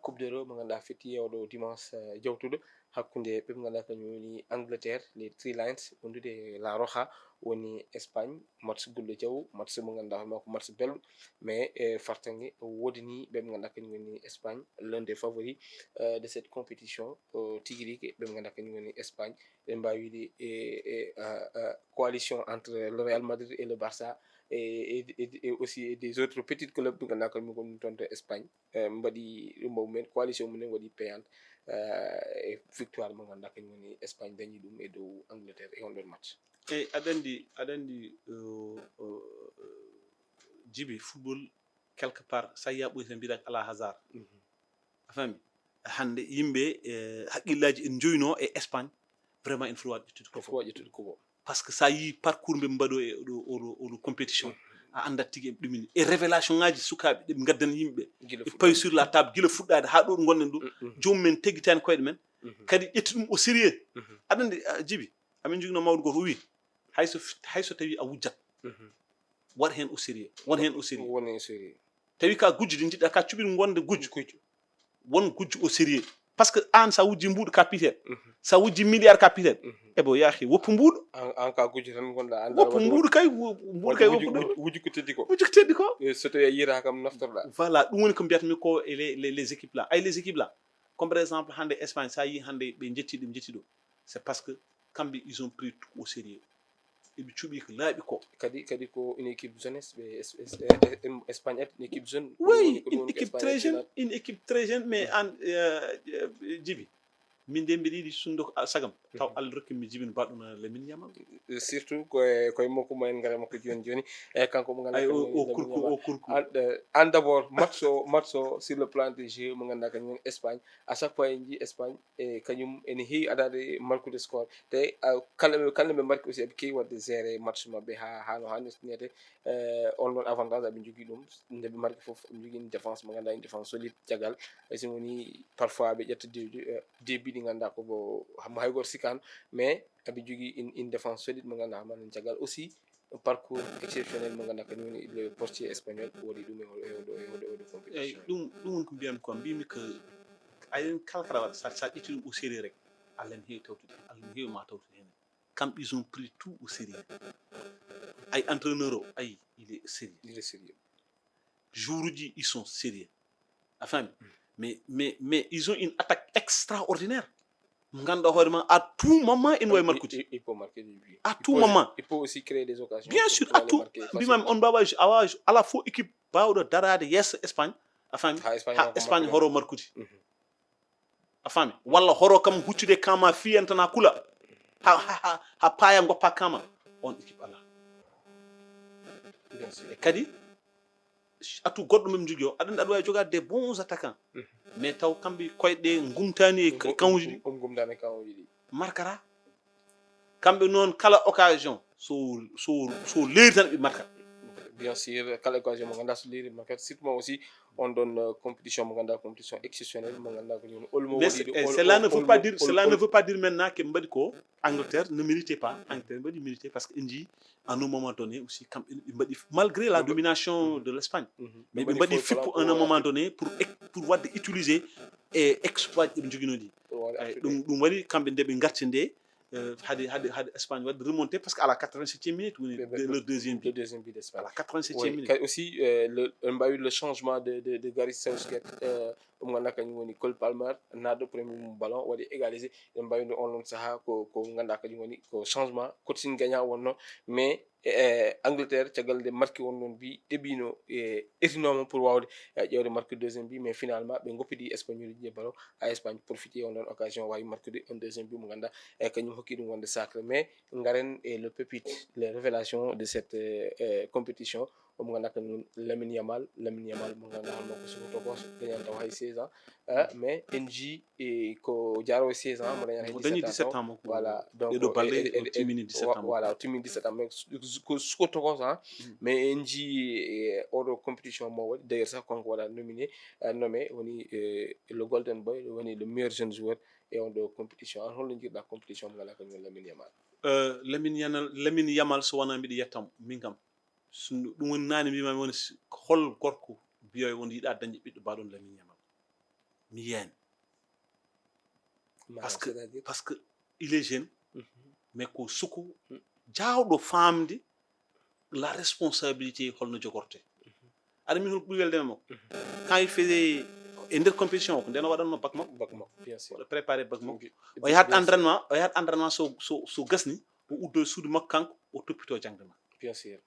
coupe d'euro mo ganduɗa fetti yewɗo dimanche jawtuɗo hakkunde ɓe ɓe ganduɗa kañum woni Angleterre les Three Lions wondude La Roja woni Espagne. Match gulɗo jaw match mo ganduɗa hono ma ko match belɗo mais e fartange wodani ɓe ɓe ganduɗa kañum woni Espagne l'un des favoris de cette compétition. Tigi rigi ɓe ɓe ganduɗa kañum woni Espagne ɓe mbawi wiide e coalition entre le Real Madrid et le Barça et aussi des autres petits clubs ɓe ganduɗa kañum ko ɗum toon to Espagne. Mbaɗi ɗum mumen coalition mumen waɗi payante e victoire mo ganduɗa kañum woni Espagne dañi ɗum e dow Angleterre e on ɗon match. Eyi aɗa anndi aɗa anndi jibi football quelque part sa yiya ɓoy tan mbiɗa ala hasard. A fami hannde yimɓe haqqillaaji en joyno e Espagne vraiment en foti waɗ ƴettude ko fof waɗ ƴettude ko fof. Parce que sa yii parcours mbe mbaɗo e oɗo oɗo oɗo compétition a anndat tigi eɓe ɗumini e révélation ngaji sukaɓe ɗeɓe ngaddana yimɓe e pawi sur la table gila fuɗɗade ha ɗo ɗo gonɗen ɗo. Joomum en teggitani koyɗe men kadi ƴetti ɗum au sérieux. Aɗa andi jibi amin jogino mawɗo goto o wi hayso hayso tawi a wujjat waɗ hen au sérieux won hen au sérieux woni sérieux. Tawi ka gujjude jiɗɗa ka cuɓiɗo gonde gujjo won gujjo au sérieux. Parce que an sa wujji mbuuɗo ka pitel sa wujji milliard ka pitel ebo yahi woppu mbuuɗo. An ka gujjo tan gonɗa anda woppu mbuuɗo kay mbuuɗo kay woppu ɗo wujji ko teddi ko wujji ko teddi ko. So tawi a yira kam naftorɗa voilà ɗum woni ko mbiyatmi ko e les les équipes là ay les équipes là comme par exemple hande Espagne sa yi hande ɓe jetti ɗum jetti ɗo c'est parce que kamɓe ils ont pris tout au sérieux. Eɓe cuɓi ko laaɓi ko. Kadi kadi ko une équipe jeunesse ɓe Espagne ati une équipe jeune. Oui, une équipe très jeune, une équipe très jeune mais an jibi min de mbiɗa yiɗi sundo ko sagam taw Allah rokki mi jibin baɗɗo no Lamine Yamal. Surtout koye koye makko ma en gara makko joni joni e kanko mo ganduɗa o kurku o kurku. An d'abord match o match o sur le plan de jeu mo ganduɗa kañum woni Espagne à chaque fois en jii Espagne e kañum ene heewi adaade markude score te kala kala ɓe marki aussi eɓe keewi wadde géré match maɓɓe ha hano hannirtinede. On ɗon avantage aɓe jogui ɗum nde ɓe marki foof eɓe jogui une défense mo ganduɗa une défense solide caggal. Ay so woni parfois ɓe ƴetta début ɗi ganduɗa ko mo hay goto sikkano mais aɓe jogui une défense solide mo ganduɗa hamanen caggal aussi parcours exceptionnel mo ganduɗa kañum woni le portier espagnol waɗi ɗum e oɗo e oɗo e oɗo compétition. Eyyi ɗum ɗum woni ko mbiyami ko mbimi ko ayen kala kala waɗa sa sa ƴetti ɗum au sérieux rek, Allah ne heewi tawtude, Allah ne heewi ma tawtude heen. Kamɓe ils ont pris tout au sérieux. Ay entraîneur o ay il est sérieux. Il est sérieux. Jour uji ils sont sérieux. A faami? Mais mais mais ils ont une attaque extraordinaire. Mo ganduɗa hoore ma à tout moment ene wawi markude. Il, il peut marquer des buts. À Il tout peut- moment. Il peut aussi créer des occasions. Bien pour sûr, pouvoir à les tout. Marquer Mbimami facilement. On mbawa awa ala fof équipe bawɗo daraade yeeso Espagne. A faami? Ha Espagne Ha horo ko Espagne marqué. Horo markude. Mhm. A faami? Walla horo kam huccude kama fiyantana kula. Ha ha ha, ha paya goppa kama. On équipe ala. Bien sûr. E kadi atu goɗɗo mem jogui o aɗa aɗa wawi jogade des bons attaquants. Mais taw kamɓe koyɗe gumtani e kanwuji ɗi. Um gumtani e kanwuji ɗi. Markata kamɓe noon kala occasion so so so leeri tan ɓe markat. Bien sûr, kala occasion mo ganduɗa so leeri markat, surtout aussi on ɗon euh, compétition mo ganduɗa compétition exceptionnelle mo ganduɗa ko jooni olmo Mais waɗi c'est- ɗo eh, ol- cela ol- ne veut ol- pas ol- dire ol- cela ne ol- veut pas dire maintenant que mbaɗi ko Angleterre ne mérite pas. Angleterre mbaɗi mérite parce que en dit à un moment donné aussi kamɓe ɓe mbaɗi malgré la Ɓe mba- domination de l'Espagne. Mhm. Mais Ɓe ɓe mbaɗi fippu à un moment donné pour ex- pour wadde utiliser e exploit ɓe joguinoɗi. Ɗum ɗum waɗi kamɓe nde ɓe garti nde eh, hade hade hade Espagne wadde remonté parce que à la quatre-vingt-septième minute woni Ɓe- ɓe- le- leur deuxième le but. Deuxième but À d'Espagne. La quatre-vingt-septième Oui, minute. kadi aussi euh, le- en mbawi le changement de, de, de Gareth Southgate euh, ɗum ganduɗa kañum woni Cole Palmer naatɗo premier mum ballon waɗi égalisé. En mbawi nde on ɗon saaha ko ko ganduɗa kañum woni ko changement coaching gagnant wonno. Mais e Angleterre caggal nde marki on ɗon bi ɗeɓino e etinoma pour wawde eh, ƴewde marque deuxième bi, mais finalement ɓe goppidi Espagnol uji e ballon. Ha Espagne profité on ɗon occasion wawi marquude on deuxième bi mo ganduɗa e kañum hokki ɗum wonde sacré. Mais garen e le pépite, les révélations de cette euh, euh, compétition. Omo ganduɗa kañum Lamine Yamal. Lamine Yamal mo ganduɗa holno ko suko tokos dañan taw hay seize ans. Ah, mais en ji e ko jaro seize ans mo dañan hay Mo dañi dix-sept ans. Dix-sept ans mo ko Voilà, donc ɗeɗo balɗe e- e- o e- timmini dix-sept ans mo. Voilà, o timmini dix-sept ans mais su- su- ko suko tokos hein. Mais en ji e oɗo compétition mo waɗi d'ailleurs sax kanko waɗa nominé euh, nommé woni euh, le golden boy woni le meilleur jeune joueur e on ɗo compétition. An holno jiɗɗa compétition mo ganduɗa kañum Lamine Yamal? Euh, Lamine Yamal Lamine Yamal so wona mbiɗa yettamo min kam. Ɗum woni nane mbimami woni hol gorko biyoyo won yiɗa dañde ɓiɗɗo baɗon Lamine Yamal. Mi yiyani. Parce que parce que il est jeune mais ko suko jawɗo famde la responsabilité holno jogorte. Aɗa min hol ɓuri weldema makko? Quand il faisait e nder compétition o ko nden o waɗanno bac makko. Bac makko bien sûr. Waɗa préparé bac makko. O yahat entraînement o yahat entraînement so so so gasni o uddo e suudu makko kanko o toppito jangde makko. Bien sûr.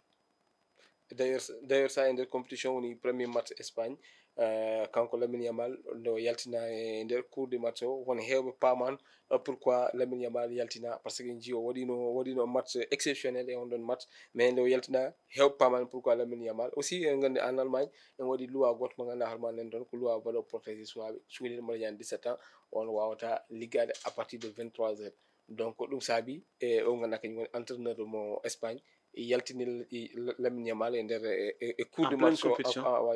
D'ailleurs d'ailleurs sa e nder compétition woni premier match Espagne euh, kanko Lamine Yamal nde o yaltina e nder cours de match o won hewɓe paman euh, pourquoi Lamine Yamal yaltina parce que en ji o waɗino waɗino match exceptionnel e on ɗon match. Mais nde o yaltina hewɓe paman pourquoi Lamine Yamal aussi en gandi en Allemagne en waɗi loi goto mo ganduɗa hoorema nen toon ko loi baɗo protégé suwaɓe cukalel mo dañani dix-sept ans. On wawata liggade à partir de vingt-trois heures. Donc ɗum saabi e o ganduɗa kañum woni entraîneur mo Espagne yaltini Lamine Yamal e nder e cours de match o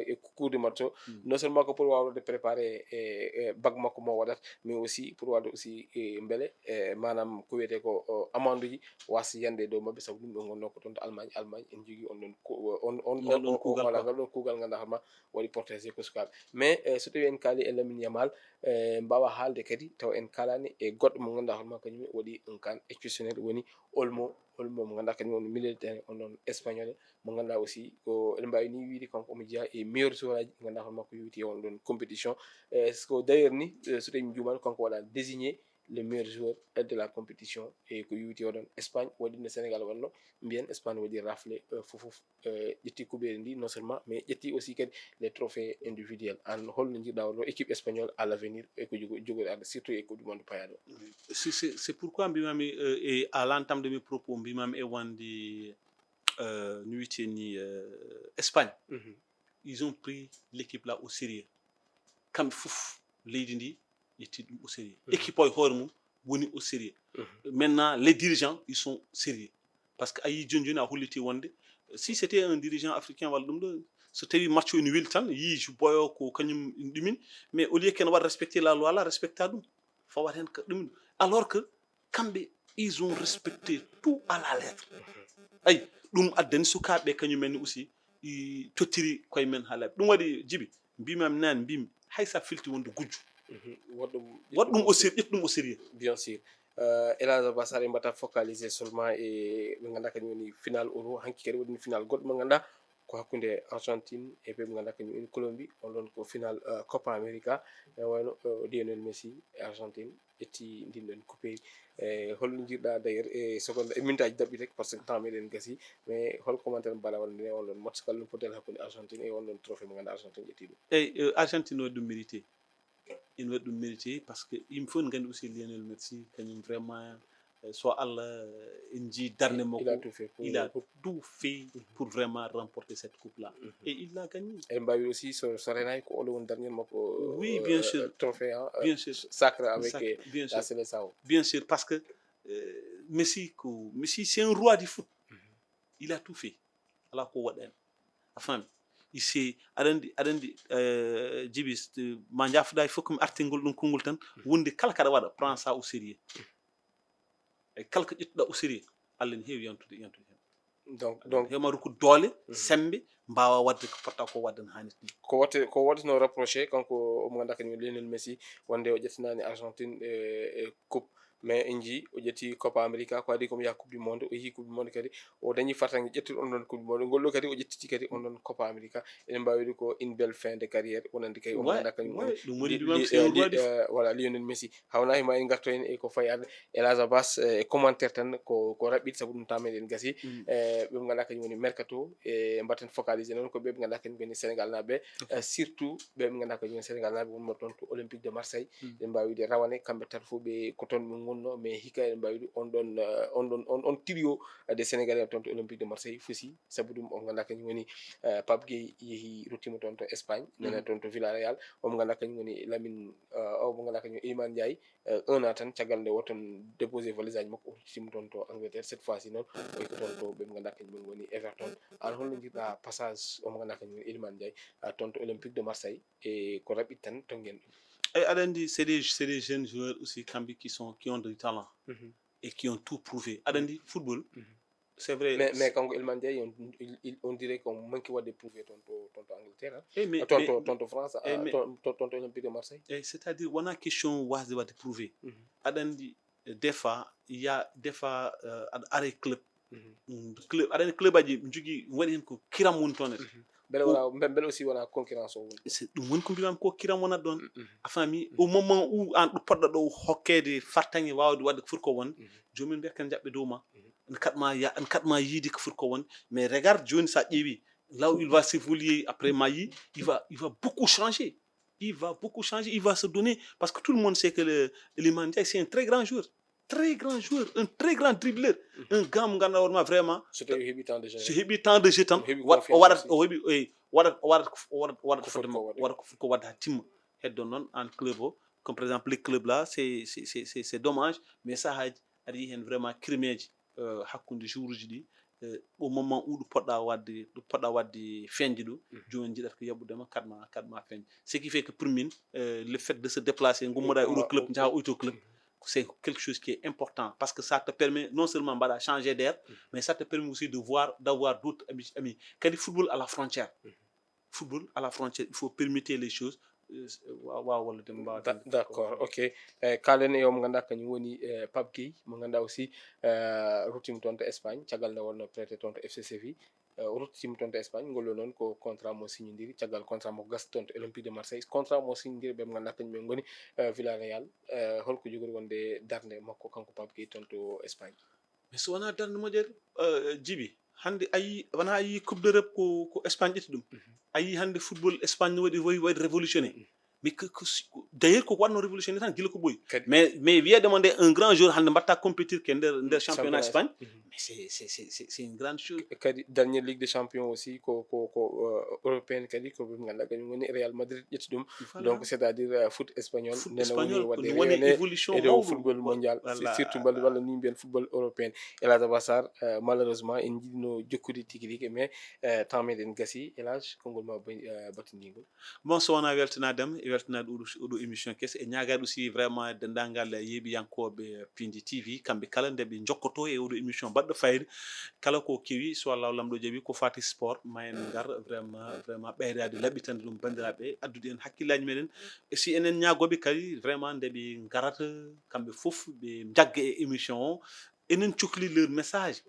e cours de match o. Non seulement ko pour wawde préparé e bac makko mo waɗata mais aussi pour wawde aussi beele manam ko wiyete ko amande uji wasa yande e dow mabɓe saabu ɗum ɓe gonno ko toon to Allemagne Allemagne en jogui on ɗon on on voilà ngal ɗon kuugal ganduɗa hoorema waɗi protégé ko sukaɓe. Mais so tawi en kaali e Lamine Yamal mbawa haalde kadi taw en kalani e goɗɗo mo ganduɗa hoorema kañum waɗi un cas exceptionnel woni Olmo Olmo mo ganduɗa kañum woni milieu de terrain on ɗon espagnol mo ganduɗa aussi ko eɗen mbawi ni wiide kanko omo jeeya e meilleur joueur aji ganduɗa hoorema ko yowiti e on ɗon compétition. Est ce que d'ailleurs ni so tawi mi juumani kanko waɗa désigné le meilleur joueur de la compétition e ko yowiti oɗon Espagne waɗi no Sénégal waɗno mbiyen Espagne waɗi rafle fofof ƴetti kuɓeere ndi non seulement mais ƴetti aussi kadi les trophées individuels. An holno jiɗɗa oɗo équipe espagnol à l'avenir e ko jogo jogoɗa surtout e coupe du monde payaɗo? C'est pourquoi mbimami e à l'entame de mes propos mbimami e wonde no wiyeteni Espagne ils ont pris l'équipe là au sérieux. Kamɓe fof leydi ndi ƴetti ɗum au sérieux. Équipe o e hoore mum woni au sérieux. Maintenant les dirigeants ils sont sérieux parce que a yii joni joni a holliti wonde si c'était un dirigeant africain walla ɗum ɗo so tawi match o ene weli tan yii boyo ko kañum ɗumin mais au lieu ken waɗa respecter la loi la respecta ɗum fawat hen ka ɗum alors que kamɓe ils ont respecté tout à la lettre. Ayi ɗum addani sukaɓe kañumen aussi tottiri koye men ha laaɓi ɗum waɗi jibi mbimami nani mbimi hay sa filti wonde gujjo Waɗ ɗum waɗ ɗum au sérieux, ƴettu ɗum au sérieux. Bien sûr. Euh, Elage Abbas, haɗa mbaɗa focalisé seulement e ɓe ngannduɗaa kañum woni final euro. Hanki kadi waɗi final goɗɗo mo ngannduɗaa ko hakkunde Argentine e ɓe ngannduɗaa kañum woni Colombie. On ɗon ko final, euh, Copa America. E wayno, euh, Lionel Messi e Argentine ƴetti ndin ɗon coupe. E holno njirɗa d'ailleurs e seconde e mintaji daɓɓi rek, parce que temps meɗen gasi, mais hol commentaire mbaɗa wonde on ɗon match kala ɗum potel hakkunde Argentine e on ɗon trophée mo ngannduɗaa Argentine ƴetti ɗum? Eyyi, euh, Argentine waɗi ɗum mérité. Ina waɗi ɗum mérité parce que yimɓe fof ne nganndi aussi Lionel Messi, kañum vraiment, euh, so Allah, euh, en njii darnde makko, il a tout fait pour, il a tout fait pour vraiment remporter cette coupe là. Et il l'a gagné. Eɗen mbaawi aussi so, so renaaki ko oɗo woni dernier makko, oui, bien sûr, trophée, hein, bien sûr, sacré avec, bien sûr, la Seleção. Bien sûr, parce que, euh, Messi ko, Messi c'est un roi du foot. Il a tout fait. Alaa ko waɗani. A faami? Ise aɗa anndi, aɗa anndi, euh, Jibi, st-, ma njaafoɗaa fof ko mi artingol ɗum konngol tan, wonde kala kaɗa waɗa, prends ça au sérieux. E kala ko ƴettuɗaa au sérieux, Allah ne heewi yantude, yantude heen. Donc, donc heewi ma rokkude doole, semmbe, mbaawa waɗde ko potta ko waɗde no haanirta ni. Ko waɗte, ko waɗteno reproché kanko o mo ngannduɗaa kañum Lionel Messi, wonde o ƴettinaani Argentine e, e coupe. Mais en njii o ƴetti Copa America, ko adi ko mi yaha coupe du monde, o yehi coupe du monde kadi, o dañi fartaŋŋe ƴettude on ɗon coupe du monde, ngol ɗo kadi o ƴettiti kadi on ɗon Copa America. Eɗen mbaawi wiide ko une belle fin de carrière wonande kay o mo ngannduɗaa kañum woni, ɗum woni mbiyam c'est un roi du foot. Voilà, Lionel Messi. Hawnaaki ma en ngarto heen e ko fayi arde. Elage Abbas, eh, e commentaire tan ko, ko raɓɓiɗi sabu ɗum temps meɗen gasi. Eh, ɓe mo ngannduɗaa kañum woni mercato, e mbaɗten focalisé noon ko ɓe ɓe ngannduɗaa kañum woni Sénégal naaɓe, eh, surtout ɓe ɓe ngannduɗaa kañum woni Sénégal naaɓe wonɓe toon to Olympique de Marseille. Eɗen mbaawi wiide rawane kamɓe tato fof ɓe ko toon ɓe ngonno, mais hikka eɗen mbaawi wiide on ɗon, eh, on ɗon, on, on trio, eh, des Sénégalais toon to Olympique de Marseille fusi. Sabu ɗum o mo ngannduɗaa kañum woni, eh, Pape Gueye yehi ruttiima toon to Espagne, nana toon to Villarreal. O mo ngannduɗaa kañum woni Lamine, eh, o mo ngannduɗaa kañum Iliman Ndiaye, eh, un an tan, caggal nde o toon déposé valise aji makko, o ruttiima toon to Angleterre. Cette fois ci noon o ko toon to ɓe mo ngannduɗaa kañum woni Everton. Aan holno njirɗa passage o mo ngannduɗaa kañum woni Iliman Ndiaye, ah, toon to Olympique de Marseille, e ko raɓɓiɗi tan tonngen ɗum? Eyyi, aɗa anndi c'est des, c'est des jeunes joueurs aussi kamɓe qui sont, qui ont du talent et qui ont tout prouvé. Aɗa anndi football, c'est vrai. Mais, mais kanko Iliman Ndiaye, on, il, il, on dirait qu'on manque waɗde prouvé toon to, toon to Angleterre, hein? Eyyi, mais, toon to, toon to France, ah, mais toon, toon, toon to Olympique de Marseille. Eyyi, c'est-à-dire wona question wasde waɗde prouvé. Aɗa anndi, eh, des fois, il y a des fois, euh, aɗa ara e club. Club, aɗa anndi club aji njogii, waɗi heen ko kiram woni toon. Mbele wona, mbe-, mbele aussi wona concurrence o woni? C'est ɗum woni ko mbiyam ko kiram wonat ɗoon. A faami? Au moment où aan ɗo poɗɗa ɗo hokkeede fartaŋŋe waawde waɗde ko foti ko won, joomum mbiyat kan njaɓɓe dow ma. An kaɗ ma ya-, an kaɗ ma yiide ko foti ko won. Mais regarde jooni, so a ƴeewi là où il va s'évoluer après, ma yii, il va, il va beaucoup changer. Il va beaucoup changer, il va se donner, parce que tout le monde sait que le, Iliman Ndiaye, c'est un très grand joueur. Très grand joueur, un très grand dribbleur. Un gars mo ngannduɗaa hoore ma vraiment. So tawi o heɓi temps de jeu. So heɓi temps de jeu tan, o heɓi confiance o waɗat aussi. O heɓi, o waɗat, o waɗat ko, o waɗat, o waɗat ko foti ko waɗde, waɗa ko foti ko waɗde haa timma. Heddo noon aan club o, comme par exemple les clubs là, c'est, c'est, c'est, c'est, c'est dommage, mais sahaaji aɗa yiya heen vraiment crimeeji, euh, hakkunde joueuruji ɗi, euh, au moment où ɗo poɗɗa waɗde, ɗo poɗɗa waɗde feñde ɗo, jooni njiɗata ko yaɓɓude ma, kaɗ ma, kaɗ ma feñde. Ce qui fait que pour min, euh, le fait de se déplacer, ngummoɗa e oɗo club, njaha oyto club, c'est quelque chose qui est important parce que ça te permet non seulement mbaɗa changer d'air, mais ça te permet aussi de voir, d'avoir d'autres amis, amis. Kadi football à la frontière. Football à la frontière, il faut permuter les choses, euh, wa-, waawa wallude mo mbaawa. D'accord, ok. Eh, kaalen e o mo ngannduɗaa kañum woni, eh, Pape Gueye, mo ngannduɗaa aussi, eh, ruttiima toon to Espagne, caggal nde wonno prêté toon to F C Séville. Eh, o ruttiima toon to Espagne, ngol ɗo noon ko contrat mo signondiri, caggal contrat mo gasi toon to Olympique de Marseille. Contrat mo signondiri ɓe mo ngannduɗaa kañum en ngoni, eh, Villarreal. Eh, holko jogori wonde darnde makko kanko Pape Gueye toon to Espagne? Mais so wonaa darnde moƴƴere, eh, Jibi, hannde a yii, wonaa a yii Coupe d'Europe ko, ko Espagne ƴetti ɗum? A yii hannde football Espagne no waɗi, waɗi, waɗi révolutionné? Mais que, que si, ko, d'ailleurs, ko waɗno révolutionné tan gila ko ɓooyi. Mais, mais wiyeede mo nde un grand joueur hannde mbaɗta compétir ke nder, nder championnat Espagne, mais c'est, c'est, c'est, c'est, c'est une grande chose. Kadi dernière Ligue des Champions aussi ko, ko, ko, euh, européenne kadi ko ɓe ngannduɗaa kañum woni Real Madrid ƴetti ɗum. Voilà. Donc c'est-à-dire, euh, foot espagnol nene woni waɗde rewɓe e dow football mondial, surtout walla, walla ni mbiyen football européen. Elage Abbas Sarr, euh, malheureusement en njiɗno jokkude tigi rigi, mais, euh, temps meɗen gasi. Elage, konngol ma ba-, euh, battindiingol. Bon, so wonaa weltanaade am e weltanaade oɗo oɗo émission kese, e ñaagaade aussi vraiment denndaangal yeeɓiyankooɓe Pindi T V, kamɓe kala nde ɓe njokkoto e oɗo émission baɗɗo fayida. Kala ko kewi, so Allah lamɗo jaɓi, ko fati sport, ma en ngar vraiment, vraiment ɓeydaade laɓɓitande ɗum banndiraaɓe, addude en hakkillaaji meɗen. E si enen ñaagooɓe kadi vraiment nde ɓe ngarata kamɓe fof, ɓe njagga e émission o, enen cokli leur message.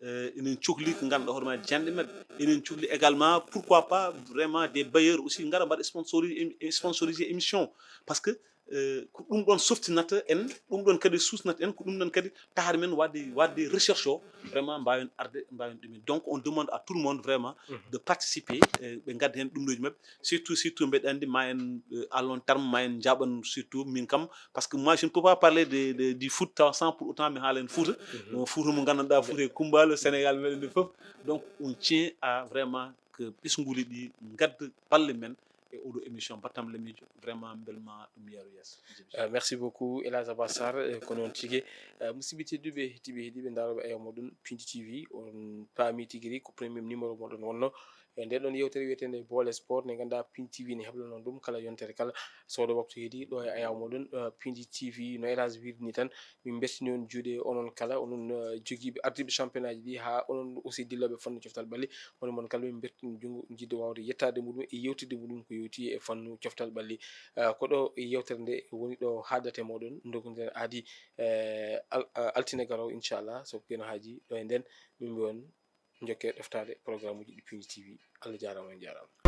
Euh, enen cokli ko ngannduɗaa hoore ma janɗe maɓɓe. Enen cokli également, pourquoi pas vraiment des bailleurs aussi ngara mbaɗa sponsorisé émi- sponsorisé émission, parce que euh, ko ɗum ɗon softinata en, ɗum ɗon kadi suusnata en, ko ɗum ɗon kadi tahata men waɗde waɗde recherche o, vraiment mbaawen arde, mbaawen ɗumen. Donc on demande à tout le monde vraiment de participer, euh, ɓe ngadda heen ɗumɗooji maɓɓe, surtout surtout mbeɗa anndi ma en, euh, à long terme ma en njaɓan surtout min kam, parce que moi je ne peux pas parler de, de- du foot taw sans pour autant mi haala en Fouta. Ɗum Fouta mo nganndanɗaa, Fouta e Kumbaalo, Sénégal meɗen nde fof. Donc on tient à vraiment que ɓesnguuli ɗi ngadda balle men e oɗo émission Battam Lamiijo, vraiment mbelma ɗum yaaru yeeso. Euh, merci beaucoup, Elage Abassar. Euh, ko noon tigi. Euh, musidɓe tedduɓe, heɗiiɓe heɗiiɓe ndarooɓe ayaw moɗon Pindi T V, on paami tigi ri ko premier numéro moɗon wonno e nde ɗon yewtere wiyeteende Boole Sport, nde ngannduɗaa Pindi T V ne heblano ɗum kala yontere kala. Soodo waktu heedi ɗo e ayaw moɗon, euh, Pindi T V, no Elage wirdini tan, min mbertini on juuɗe onon kala, onon, euh, jogiiɓe ardiiɓe championnat ji ɗi, haa onon aussi dillooɓe fannu coftal ɓalli, woni mon kala min mbertini junngo, jiɗɗo waawde yettaade muɗum e yewtidde muɗum ko yowti e fannu coftal ɓalli. Euh, ko ɗo e yewtere nde woni ɗo haaɗata e moɗon, ndogondiren aadi, euh, al- euh, altine garoowo inchallah, so ko geno haaji ɗo e nden, min mbiyon jokke ɗoftaade programme uji ɗi Pindi T V. Allah jaaraama, on jaaraama.